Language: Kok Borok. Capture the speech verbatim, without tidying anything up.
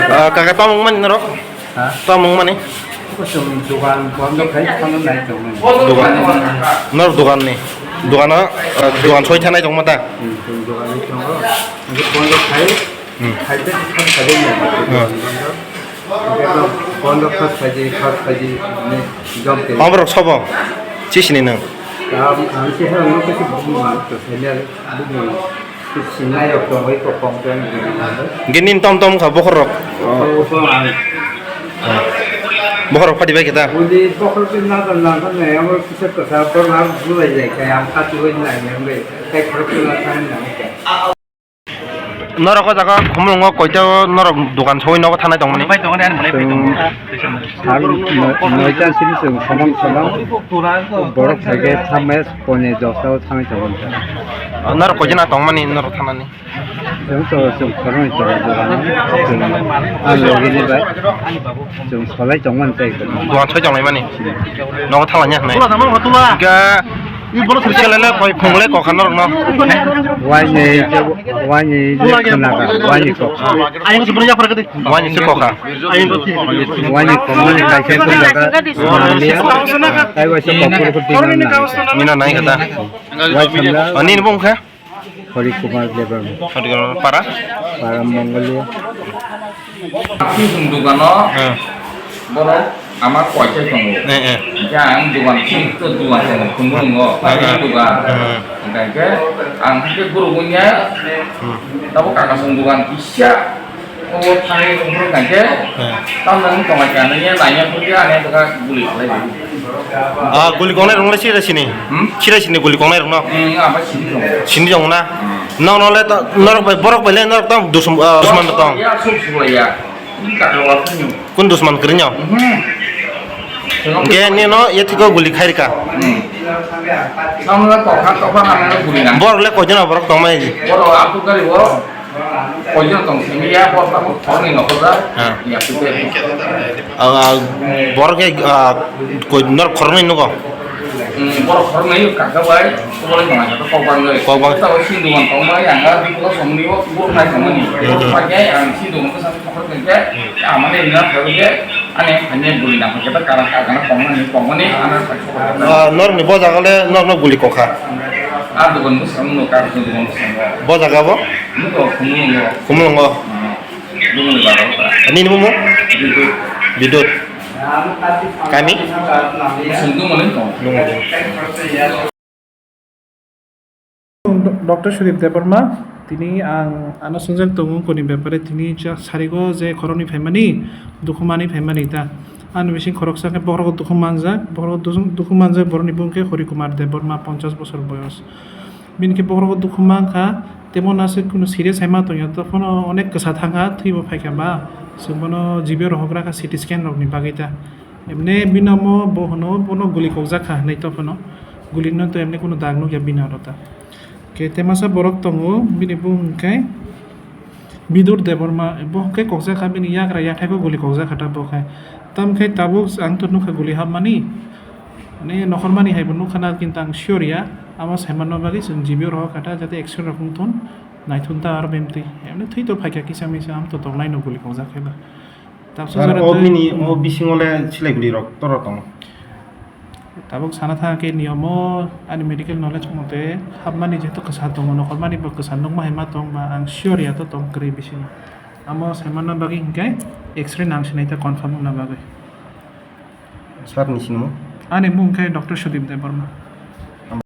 Ah, kaka, tamo wngmani norok? Ha? Tamo wngmani? Kusum dogan bondo khai, phano nai tongmani. Dogan. Norok dogan ni? Dogan o, ah, dogan soi thanai tongma ta? Hmm, dogan ni tongo. Bondo khai, hmm, khai te khai khai nai. Hmm. Bondo khai khai khai khai, ne, jom te. Oborok sobo? Chisini nang? Ang, ang kisa, ang kisa bubu ma, to senior bubu. Sinai rok tongwi kok kok tong. Gini tom tom kha bokhorok. Oh, kok ang. Bokhorok phadi bai kita. Uli bokhorok na na na na, amo kisa kasa bor na bulai jai kaya, ang kati wai na yang bai. Kai khorok na thang na. Norok o jaga khumulungo koito norok dokan soi nogo thanai tongmani. Bai tongo de, ani bai tongo. Sal noi-, noita sini chwng somang somang borok phaikhe thamai kone josao thangwi tongo. Norok koijana tongmani norok thanani? Chwng to chwng khoroknwi tongo dogan. Chwng a logini bai chwng solai tongmani tei. Dogan soi tonglaimani? Nogo thalanya hwnwi. Hwnkhe selele koi phungle kokha norokno. Waini je, waini je khnaga, waini kokha. Waini se kokha. Waini kokmani kaisa khnaga, manliya. Tai waisa kokpor ko dina nai. Mina nai kata. Wai khamda. Ani ni bung kha? Hari Kumar Debbarma. Hari Kumar para? Para Mongolia. Ang chwng dogano, eh, borok ama koichai tongo. Eh, eh. Hingke ang dogan, to dogan tongo, khumulungo, eh, eh, dogan. Eh. Hingke ang hingke guru bunya, hmm, tabo kaka song dogan kisa, o thani tongo hingke, eh, tamni tonga kani ya, nanya pun ya, ane dogan guli khalai. Ah, guli kongnai rong le sira sini? Hmm? Sira sini guli kongnai rong no? Hmm, apa sini dong? Sini dong na? Hmm. Nong no le to, norok bai, borok bai le norok tong dusum-, ah, dusman tong. Ya, sum sum ya. Ini kak lo apa ni? Kun dusman kering yo? Hmm. Ge ni no, ya tiko guli khairika. Hmm. Sama lah tokha, tokha nang guli nang. Borok le koijon borok tong mai? Borok aku kari borok. Koijon tong simi ya, bor tabuk khoroknwi nokhorjak. Ha. Ya, sute. Ah, borok khe, ah, koi norok khoroknwi nugo? Hmm, borok khoroknwi kakha bai, kubulai tongmani khe kok bangwi. Kok bang. Tabo sini dugan tongmani, ang ah biphulo somni o, kubulai tongmani. Hmm. Paikhe ang sini dugan bwsa khoroknwi khe, hmm, amani rina khe, ani phanya buli nang khe, karang kakana tongmani, tongmani, ana. Ah, norokni bo jaga le norokno guli kokha? Ah, dugan bwskango, kar dugan bwskango. Bo jaga bo? Nugo, khumulungo. Khumulungo. Hmm. Bumungni bago. Nini bumung? Bidut. Bidut. Kami? Sungdung mani tong. Nungo. Doctor Sudip Debbarma, tini ang ano swngjak tongo koni bepare, tini ja sarigo je khoroknwi phaimani, dukhumani phaimani ta. Ani bising khoroksa khe bokhorogo dukhum manjak, bokhorogo dukhum manjak, borokni bumung khe Hori Kumar Debbarma, ponchash bosor boyos. Bini khe bokhorogo dukhum mankha, temo nase kunu serious hai ma tongya, tokhono onek kwsa thangkha, thwibo phaikha ba, chwng bono G B O rohok rakha C T scan rokni bagwi ta. Emne bini omo bo hwno bono guli kokjak kha hinwi tokhono, gulino to emne kunu dag nukya bini aro ta. Khe temasa borok tongo, bini bumung khe Bidur Debbarma, bo khe kokjak kha, bini yagra yathai bo guli kokjak kha ta bo khe. Tamo khe tabuk ang to nukha guli hapmani, ani nokhormani hai bo nukha na, kintu ang sure ya, amo saimanma bagwi chwng G B O rohor kha ta, jate X-ray rok wng thun, naithun ta aro bemtwi. Emne thwi to phaikha kisa misa, amo to tongnaino guli kokjak khe ba. Tabsa ar jora o twi bini o bisingo le silai guli rok tor tongo. Tabuk sana thang khe niyomo ani medical knowledge mote hapmani jehetu kwsa tongo, nokhormani bo kwsa nukma hai ma tong ba, ang sure ya to tong kwrwi bisingo. Amo saimanna bagwi hinkhe X-ray nang sinai ta confirm wngna bagwi. Sir ni sinimo? Ani mung khe Doctor Sudip Debbarma.